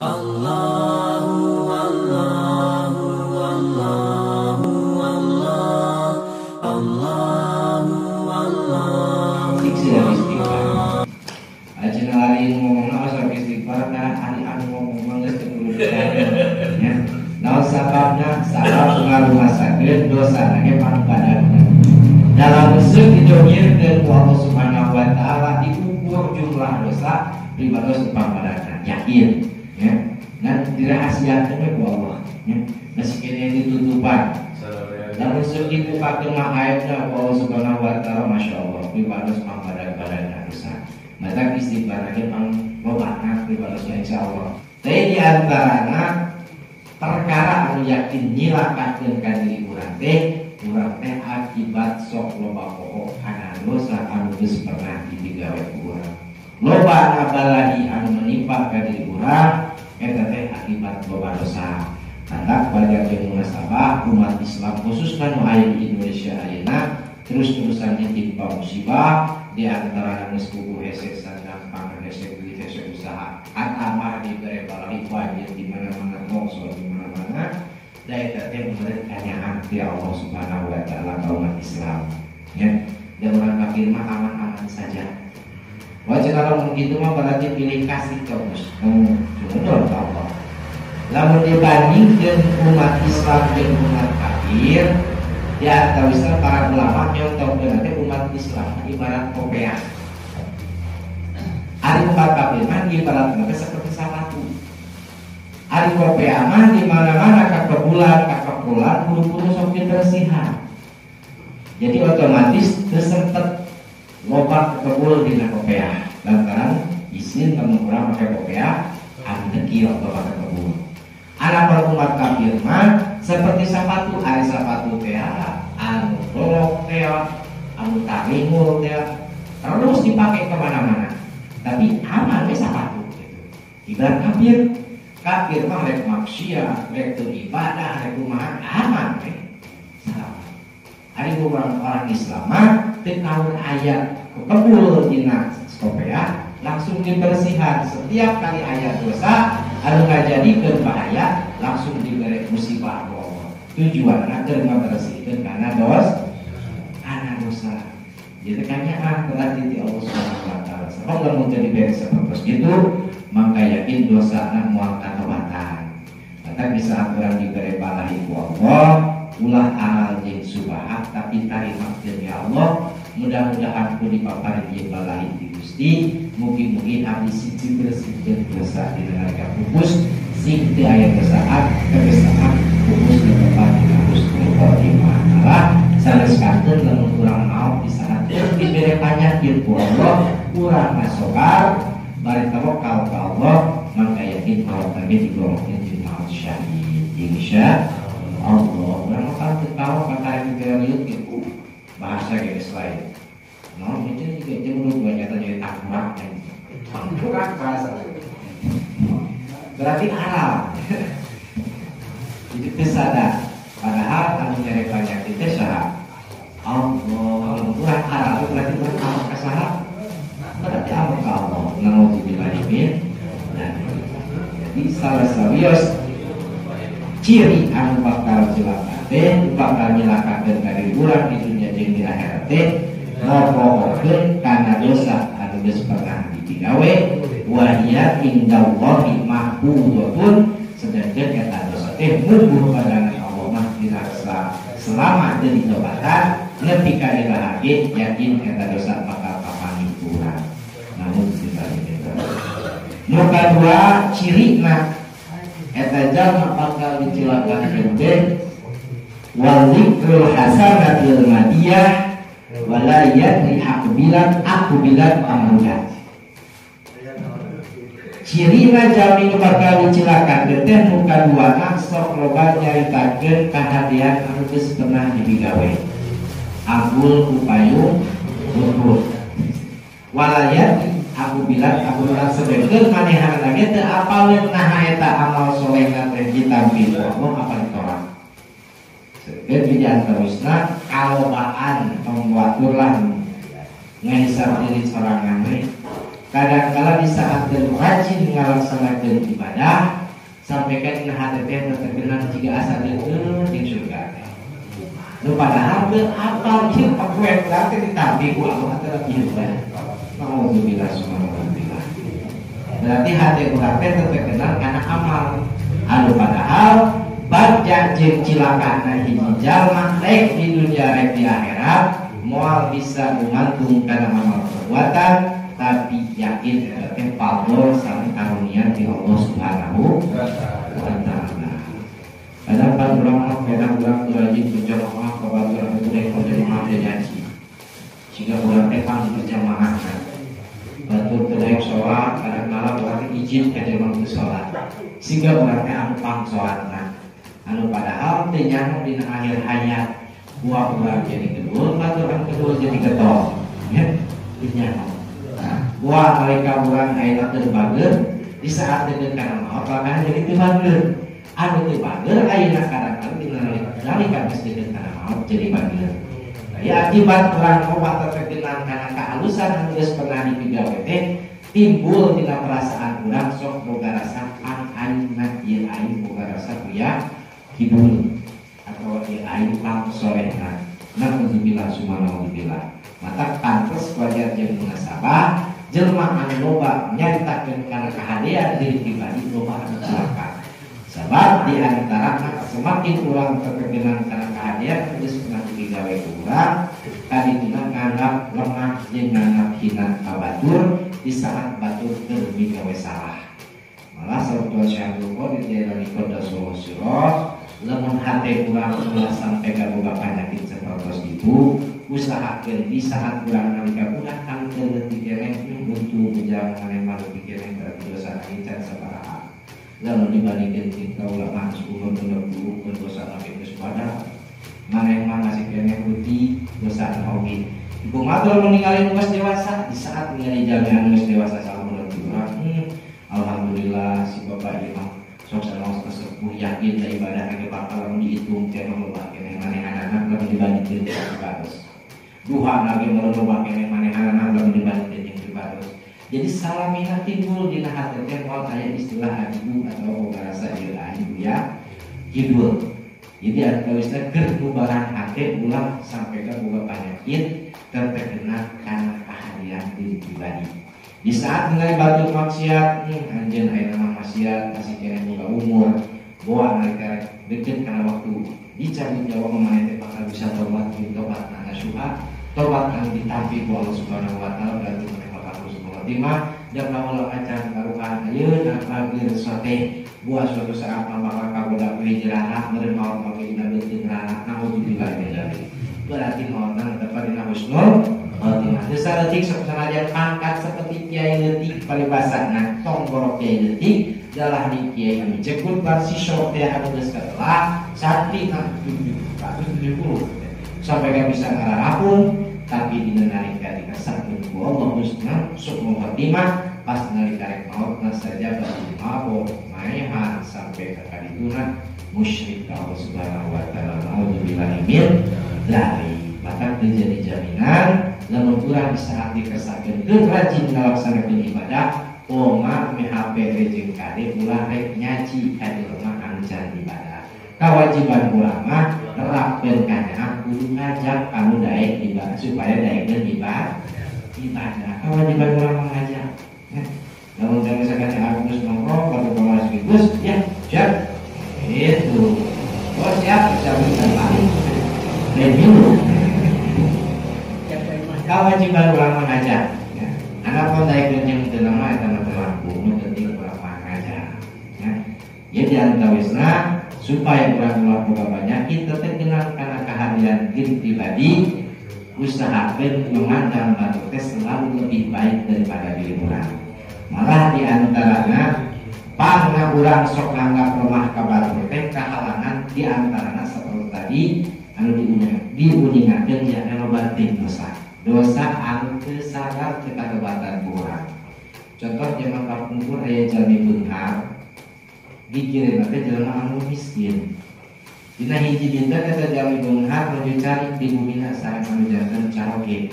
Allahu Allahu Allahu Allah Allahu Allah. Istighfar. Aja lari ngomongna osok istighfar tah ari anu ngomong mah geus teu kudu nya. Naon sababna? Sabab ngarumasakeun dosana ge pangbadanna. Dalam usul didomirkeun ku Allah Subhanahu wa taala diukur jumlah dosa pribados pangbadanna. Yakin ya. Nah dirahasiakeun ku Allah ya. Meski ditutupan. Lamun seuk dibukakeun mah aibna ku Allah Subhanahu wa taala masyaallah pribados pangbadan-badanna dosa. Maka istighfar ge pang lobana pribadosna insyaallah. Teh di antarana perkara anu yakin nyilakakeun ka diri urang teh akibat sok loba poho kana dosa anu geus pernah digawe ku urang. Loba balahi anu menimpa ka diri urang eta teh akibat loba dosa. Tanda warga jeung munasabah umat Islam khususna nu aya di Indonesia ayeuna terus-terusan ditimpa musibah di antara geus kuku hese sandang pangan hese duit hese usaha atama dibere balahi banjir di mana-mana longsor di mana-mana da eta teh meureun kanyaan ti Allah Subhanahu wa taala ka umat Islam ya. Dan orang kafir mah aman-aman saja. Wajib kalau begitu mah berarti pilih kasih terus menurut Allah. Lamun dibandingkan umat Islam dengan umat kafir, ya atau Islam para ulama nyontohkeun nanti umat Islam ibarat kopeah. Ari umat kafir mah ibarat seperti sepatu. Ari kopeah mah di mana-mana kakebulan, kakepulan, buru-buru sok dibersihan. Jadi otomatis tersempet loba kekebul dina kopeah. Lantaran isin lamun urang make kopeah anu dekil loba kekebul. Adapun umat kafir mah seperti sepatu, ari sepatu teh anu bolok teh, anu taringul teh, terus dipakai kemana-mana. Tapi aman we sepatu gitu. Ibarat kafir, kafir mah rek maksiat, rek teu ibadah, rek kumaha aman we. Salah. Ari orang Islam mah teu kaur aya kekebul dina kopeah langsung dibersihan. Setiap kali aya dosa anu ngajadikeun bahaya langsung diberi musibah ku Allah. Tujuanna keur ngabersihkeun kana dosa, kana dosa. Jadi kanyaan berarti di Allah Subhanahu wa taala. Sabab lamun teu diberi sapertos kitu, mangka yakin dosana moal katobatan. Maka bisa urang diberi balahi ku Allah, ulah aral jeung subahat tapi tarimakeun ya Allah. Mudah-mudahan ku dipaparin jeung balahi ti Gusti, mugi-mugi abdi siji bersihkeun dosa di neraka pupus sing teu aya dosaan kebiasaan pupus di tempat dina husnul khotimah. Allah sanes kanten lamun urang maot di saat dibere panyakit ku Allah, urang ngasobar bari tawakal ka Allah, mangka yakin maot teh digolongkeun jeung maot syahid. Insya Allah urang bakal teu tahu kakara dibere liut gitu. Bahasa geus lain. Nah, itu juga jeung nu nyata jadi tangkurak. Tangkurak bahasa. Berarti halal. Jadi teu sadar. Padahal anu nyere panyakit teh saha? Allah. Urang halal itu berarti urang amal ka saha? Berarti amal ka Allah. Naudzubillahi min dzalik. Jadi salah sawios ciri anu bakal cilaka teh bakal nyilakakeun ka diri urang di dunia jeung di akhirat teh ngopohokeun kana dosa anu geus pernah digawe wa hiya indallahi mahfuzatun, sedangkan eta dosa teh mungguh padana Allah mah dirasa selama teu ditobatan nepi ka iraha ge yakin eta dosa bakal kapanggih urang. Namun nu kadua cirina eta jalma bakal dicilakakeun teh wal dzikrul hasanatil madiyah wala yadri aqbilat aqbilat amrudat. Cirina jalmi nu bakal dicilakakeun teh nu kaduana sok loba nyaritakeun kahadean anu geus pernah digawe. Agul upayung luhur. Wala yadri aku bilang aku bilang sedengkeun manehanna ge teu apaleun naha eta amal solehna teh ditampi ku Allah apa ditolak. Sedengkeun di antawisna kalobaan pembuatur lah ngahisap diri sorangan we. Kadang-kala di saat rajin ngalaksanakeun ibadah sampai kan dina hate teh terkenal jika asa deukeut jeung surga teh. Nu padahal teu apal ieu pakuean urang teh ditampi ku Allah teh ieu bae. Nauzubillah subhanallah. Berarti hate urang teh terkenal kana amal. Anu padahal bagja jeung cilakana hiji jalma rek di dunia rek di akhirat moal bisa gumantung kana amal perbuatan, tapi yakin eta teh fadl sareng karunia ti Allah Subhanahu wa taala. Kadang pan urang mah kadang urang teu rajin berjamaah ka batur anu teh berjamaah teh janji. Jika urang teh pang berjamaah batur teu daek salat, kadang kala urang teh izin ka jelema teu salat. Sehingga urang teh anu pang salatna. Anu padahal teu nyaho dina akhir hayat buah urang jadi kedul, batur anu kedul jadi getol. Ya, teu nyaho. Wah, mereka urang ayeuna teu bager di saat deukeut kana maot maka jadi teu bager. Anu teu bager ayeuna kadang-kadang dina nalika geus deukeut kana maot jadi bager. Ya akibat urang loba terkenal kana kaalusan anu geus pernah dipigawe teh timbul dina perasaan urang sok boga rasa pang aingna ieu aing boga rasa kuya kidul atau ieu aing pang solehna. Nauzubillah subhanallah. Mata pantes wajar jeung munasabah jelema anu loba nyaritakeun kana kahadean diri pribadi loba anu cilaka. Sabab di antarana semakin urang terkenal kana kahadean geus pernah digawe urang kadituna nganggap lemah jeung nganggap hina ka batur di saat batur keur migawe salah. Malah sabtu Syekh Qadir Jailani qaddasallahu sirah lamun hate urang ulah sampai ka boga panyakit sapertos itu usahakeun di saat urang nalika ulah kang teu leutik keneh untuk bejang maneh mah leutik keneh berarti dosa can sabaraha. Lamun dibandingkeun jeung kaula mah umur 60 dosa oge geus pada maneh mah masih keneh leutik dosa oge. Kumaha lamun ningali nu geus dewasa di saat ningali jalmi anu geus dewasa salamuna urang alhamdulillah si bapak ieu mah sok sanaos sepuh yakin da ibadah ge bakal lamun dihitung teh mah loba keneh manehanana lamun dibandingkeun jeung bagus. Duha lagi meureun loba keneh manehanana lamun dibandingkeun jeung bagus. Jadi salamina timbul dina hate teh moal aya istilah adibu atau boga rasa ieu aing ya kidul. Jadi antawisna keur ngubaran hate ulah sampai ka boga panyakit terkena kana kahadean diri pribadi. Di saat ningali batur maksiat, anjeun ayeuna mah maksiat masih keneh boga umur, boa nalika deukeut kana waktu dicabut nyawa maneh teh bakal bisa tobat jeung tobat nasuha, tobat anu ditampi ku Allah Subhanahu wa taala berarti maneh bakal husnul khotimah, dan kaula acan karuhan ayeuna bager sote buah suatu saat mah bakal kagoda ku hijrah meureun maot oge dina beuteung rana naudzubillah min dzalik. Berarti maotna tepat dina husnul khotimah. Desa leutik sok sanajan pangkat seperti kiai leutik paribasana tong borok kiai leutik dalah di kiai anu jekut bar siswa teh anu geus katelah santri na 770 sampai ka bisa ngararapung tapi dina nalika dikasarkeun ku Allah husna sukma khotimah pas nalika rek maotna saja bagi mabok maehan sampai ka kadituna musyrik ka Allah Subhanahu wa taala naudzubillahi min dzalik. Maka terjadi jaminan lamun urang di saat dikesakeun keur rajin ngalaksanakeun ibadah oma MHP jeung kade ulah rek nyaci ka jelema anu can ibadah. Kawajiban urang mah nerapkeun kanyaah kudu ngajak anu daek ibadah supaya daekeun ibadah. Kawajiban urang mah ngajak. Ya. Lamun misalkan aku geus nongkrong baru masuk geus ya siap. Itu. Oh siap bisa bisa paling. Review. Kewajiban urang mengajak. Ya. Anak pun daekeun jeung teu nama eta mah teu laku, nu penting urang mah ngajak. Ya. Jadi antawisna supaya urang ulah boga penyakit terkenal kana kehadiran diri pribadi, usahakeun memandang batur teh selalu lebih baik daripada diri urang. Malah di antarana pangna urang sok nganggap lemah ka batur teh kahalangan di antarana seperti tadi anu diuningakeun nya loba teuing dosa. Dosa anu teu sadar teu katobatan ku urang. Contoh zaman kapungkur aya jalmi beunghar dikirim teh jelema anu miskin. Dina hiji dinten eta jalmi beunghar nuju cari di bumina sareng anu janten caroge.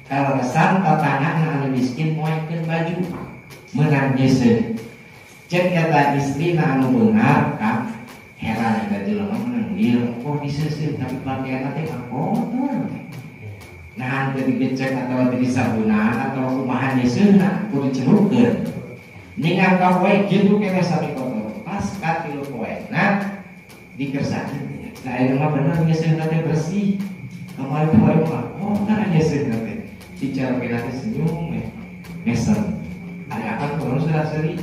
Kaleresan tatangga anu miskin moekeun baju meunang nyeuseuh. Cek eta istrina anu beunghar ka heran eta jelema meunang ieu kok diseuseuh tapi pakaianna teh kotor. Nah, teu digecek atawa teu disabunan atawa kumaha nyeuseuhna kudu dicerukeun. Ningal ka poe kitu keneh sami kotor. Pas ka tilu poena dikersakeun. Nah, ayeuna mah bener nyeuseuhna teh bersih. Kamari poe mah kotor nyeuseuhna teh. Si carokena teh senyum we. Mesem. Ari akang kudu seuri.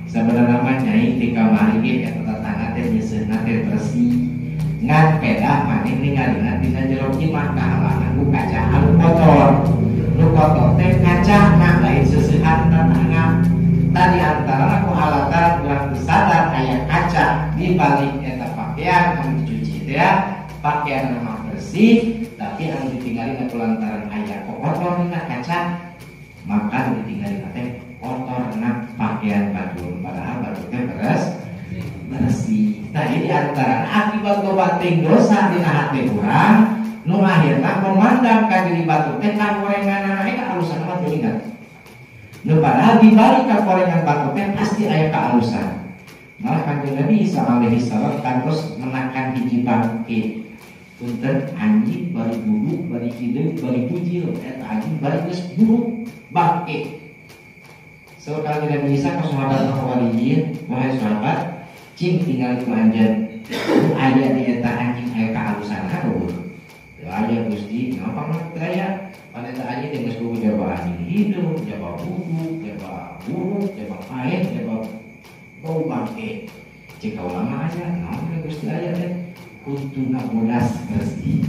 Sabenerna mah nyai ti kamari ge eta tatangga teh nyeuseuhna teh bersih. Ngan pedah maneh ningalina dina jero imah kahalangan ku kaca anu kotor. Nu kotor teh kacana lain seuseuhan tatangga. Tadi antara ku alatan urang teu sadar aya kaca di balik eta pakaian anu dicuci teh pakaian mah bersih tapi anu ditinggalin ku lantaran aya kotor dina kaca maka anu ditinggalin teh kotorna pakaian batur padahal batur teh bersih. Nah ini antara akibat loba teuing dosa dina hati urang nu akhirna memandang ka diri batur teh kagorenganana eta alusan mah teu ingat. Nu padahal di balik kagorengan batur teh pasti aya kaalusan. Malah Kanjeng Nabi Isa alaihi salam kantos menakan hiji bangke. Punten anjing bari buduk, bari hideung, bari bujil eta anjing bari geus buruk bangke. So kalau Nabi Isa ka sahabat Hawariyin, wahai sahabat, cing tinggal ku anjeun. Aya di eta anjing aya kaalusan eueuh. Teu aya Gusti, ngapa mah teu aya? Pan eta anjing teh geus buku jaba anjing hideung, jaba buduk, jaba buruk, jaba paeh, jaba bau bangke. Cek kaula mah aya, naon Gusti aya teh? Kuntuna bodas bersih.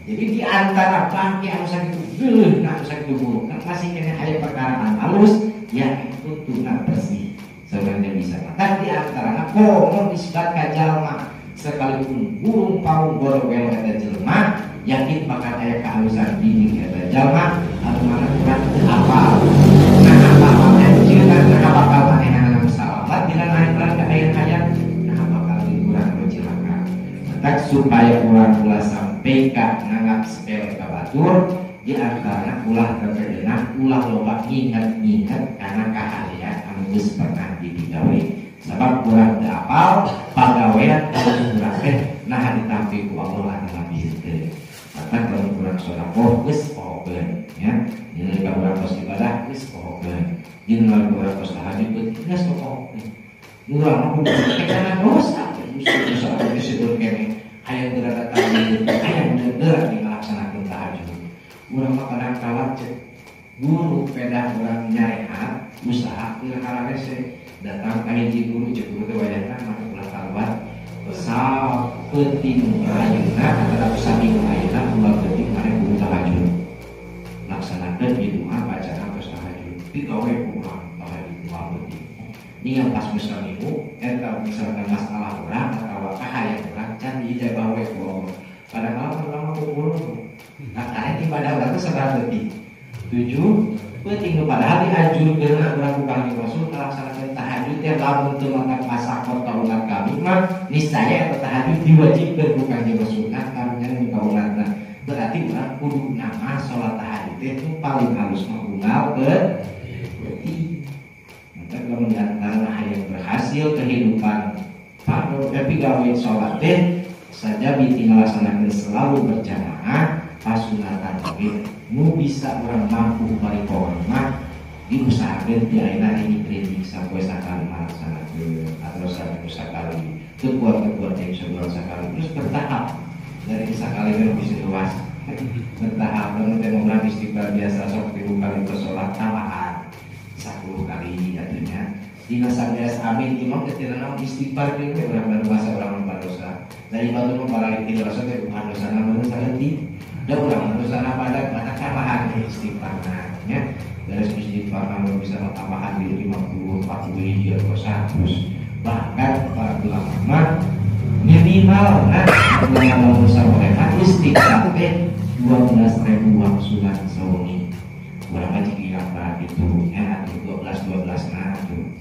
Jadi di antara bangke anu sakitu geuleuh, anu sakitu buruk, masih keneh aya perkara anu halus yang kuntuna bersih. Sebenarnya bisa. Tapi di antara komo nisbat ka jalma sekalipun burung paung gorowelo eta jelema yakin bakal aya kehalusan dinding eta jalma anu mana kurang teu apal. Nah apal anjeunna nah bakal manehna salamat dina naik ka akhir hayat nah bakal urang nu cilaka. Tak supaya urang ulah sampai ka nganggap sepele ka batur di antara ulah terkena ulah loba nginget-nginget karena kahalian anu geus pernah digawe. Sabab urang teu apal pagawean anu urang teh nah ditampi ku Allah anu lebih henteu. Maka kalau urang sedekah geus pohokeun ya. Dina ka urang tos ibadah geus pohokeun. Dina ka urang tos tahajud geus pohokeun. Urang mah kudu kana dosa, dosa geus seueur keneh. Hayang geura datang, hayang geura ngalaksanakeun tahajud. Urang mah kadang kala cek guru pedah urang nyarehat usaha keur hararese datang ka hiji guru cek guru teh wayahna mah ulah kaluar sapeuting ayeuna atawa saminggu ayeuna ulah peuting maneh kudu tahajud laksanakeun di doa bacaan tos tahajud digawe ku urang tahajud ulah peuting ningal pas geus saminggu eta misalkan masalah urang atawa kahayang urang can diijabah we ku Allah padahal urang mah kudu. Nah, karena ibadah urang teh sabaraha peuting? 7 peuting nu padahal dianjurkeun urang ku Kanjeng Rasul ngalaksanakeun tahajud teh lamun teu mangkat masakot ka umat kami mah niscaya eta tahajud diwajibkeun ku Kanjeng Rasul. Nah, karunya nu ka umatna. Berarti urang kudu nama salat tahajud teh nu paling halus mah unggal peuting. Maka lamun diantara hayang berhasil kehidupan tapi gawe salat teh saja biti ngalaksanakeun selalu berjamaah pasunatan oge nu bisa urang mampu bari mah diusahakeun ti ayeuna ini training sapoe sakali ngalaksanakeun atau saminggu sakali teu kuat-kuat jeung sabulan sakali terus bertahap dari sakali kan bisa luas bertahap lamun teh urang istighfar biasa sok 3 kali salat tambahan 10 kali atunya dina sabeas amin imam teh tina naon istighfar deui we urang baru masa urang dosa dari batur mah baralik ti dosa teh bukan dosana bener saeutik da urang dosana padat mata tambahan istighfarna nya beres istighfarna bisa tambahan di 50 40 hiji atau 100 bahkan para ulama mah minimal nah ulama musawarah istighfar teh 12.000 wangsulan sawengi urang mah cik apa gitu ya 12 nah tuh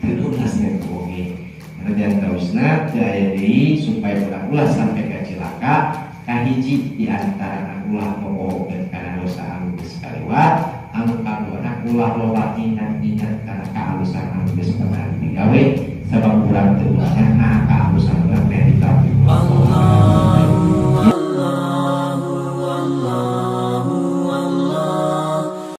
12.000 oge. Karena jangan terusna daya deui supaya urang ulah sampai ka cilaka kahiji di antara ulah popohokeun kana dosa kuat. Anu kaduana ulah loba ingat-ingat kana kaalusan anu geus pernah digawe, sabab urang teu nyaho.